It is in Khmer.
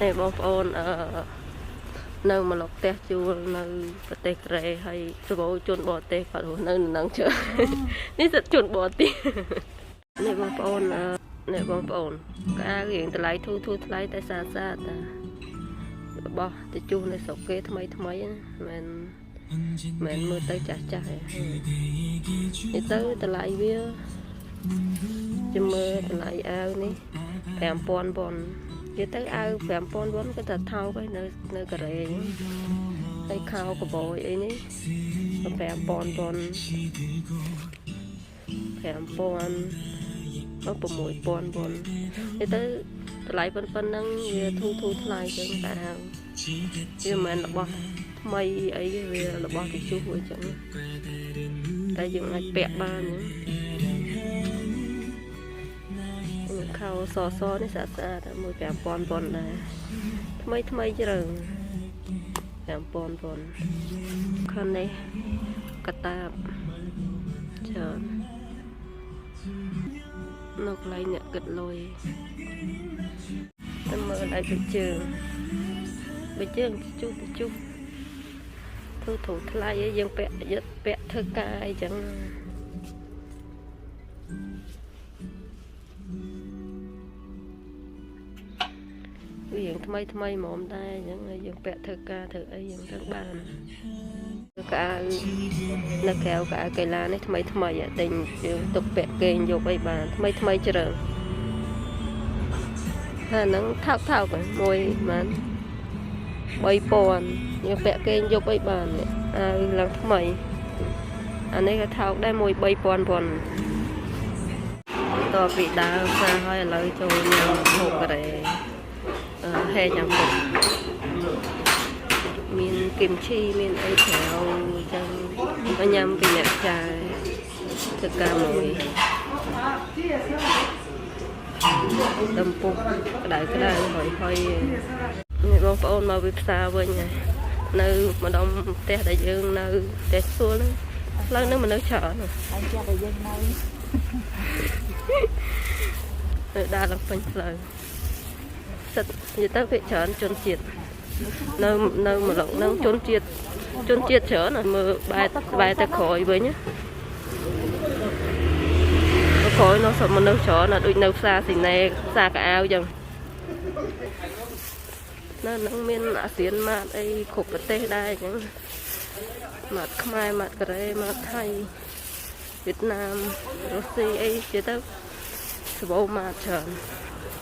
នេះបងប្អូនអឺនៅមកលុកផ្ទះជួលនៅប្រទេសកូរ៉េហើយសម្បូរជនបរទេសគាត់រស់នៅនៅនឹងច្រើននេះសិតជនបរទេសនេះបងប្អូនអឺនេះបងប្អូនកៅរៀងតម្លៃធូរធូរថ្លៃតែស្អាតស្អាតតារបស់ទៅជួសនៅស្រុកគេថ្មីថ្មីណាមិនមិនមើលទៅចាស់ចាស់ទេនេះទៅតម្លៃវាចាំមើលតម្លៃអាវនេះ5000វ៉ុននិយាយទៅអាវ5000វ៉ុនក៏តែថោកហើយនៅនៅកូរ៉េហ្នឹងហើយខោកបយអីនេះ5000វ៉ុន5000ដល់6000វ៉ុននិយាយទៅតម្លៃប៉ុណ្ណឹងវាធូរធូរថ្លៃចឹងតែអាវវាមិនមែនរបស់ថ្មីអីទេវារបស់ទៅជួសអីចឹងតែយើងអាចពាក់បានហ្នឹងខោសសនេះស្អាតស្អាតមួយ5000វ៉ុនដែរថ្មីថ្មីជ្រើ5000វ៉ុនខាងនេះកតាបច្រើននៅកន្លែងអ្នកគិតលុយតែមើលដៃបិជើងបិជើងជុះទៅជុះធូរធូរថ្លៃឯងយើងពាក់យឹតពាក់ធ្វើការអីចឹងវារៀងថ្មីថ្មីហ្មងដែរអញ្ចឹងហើយយើងពាក់ធ្វើការធ្វើអីយើងទៅបានកៅនៅក្រៅកៅកីឡានេះថ្មីថ្មីទិញយើងទុកពាក់គេងយកអីបានថ្មីថ្មីជ្រើហើយហ្នឹងថោកថោកមួយប៉ុន្មាន3000យើងពាក់គេងយកអីបាននេះអាវឡើងថ្មីអានេះក៏ថោកដែរមួយ3000វ៉ុនតពីដើមផ្សារហើយឥឡូវចូលញ៉ាំហូបកូរ៉េអឺហេញ៉ាំពុកមានគឹមឈីមានអីក្រៅអញ្ចឹងមកញ៉ាំពីអ្នកចាយធ្វើការមួយដំពុះក្តៅក្តៅហុយហុយនេះបងប្អូនមកពីផ្សារវិញហើយនៅម្ដុំផ្ទះដែលយើងនៅផ្ទះសួលហ្នឹងផ្លូវហ្នឹងមនុស្សច្រើនណាស់ ហើយផ្ទះដែលយើងនៅ នៅដើរឡើងពេញផ្លូវសិតនិយាយទៅវាច្រើនជនជាតិនៅនៅម្លងហ្នឹងជនជាតិជនជាតិច្រើនណាស់មើលបែរបែរទៅក្រោយវិញណាទៅក្រោយនោះសុទ្ធមនុស្សច្រើនណាស់ដូចនៅផ្សារស៊ីណេផ្សារកៅអៅចឹងនៅហ្នឹងមានអាស៊ានម៉ាតអីគ្រប់ប្រទេសដែរអញ្ចឹងម៉ាតខ្មែរម៉ាតកូរ៉េម៉ាតថៃវៀតណាមរុស្ស៊ីអីនិយាយទៅសម្បូរម៉ាតច្រើន។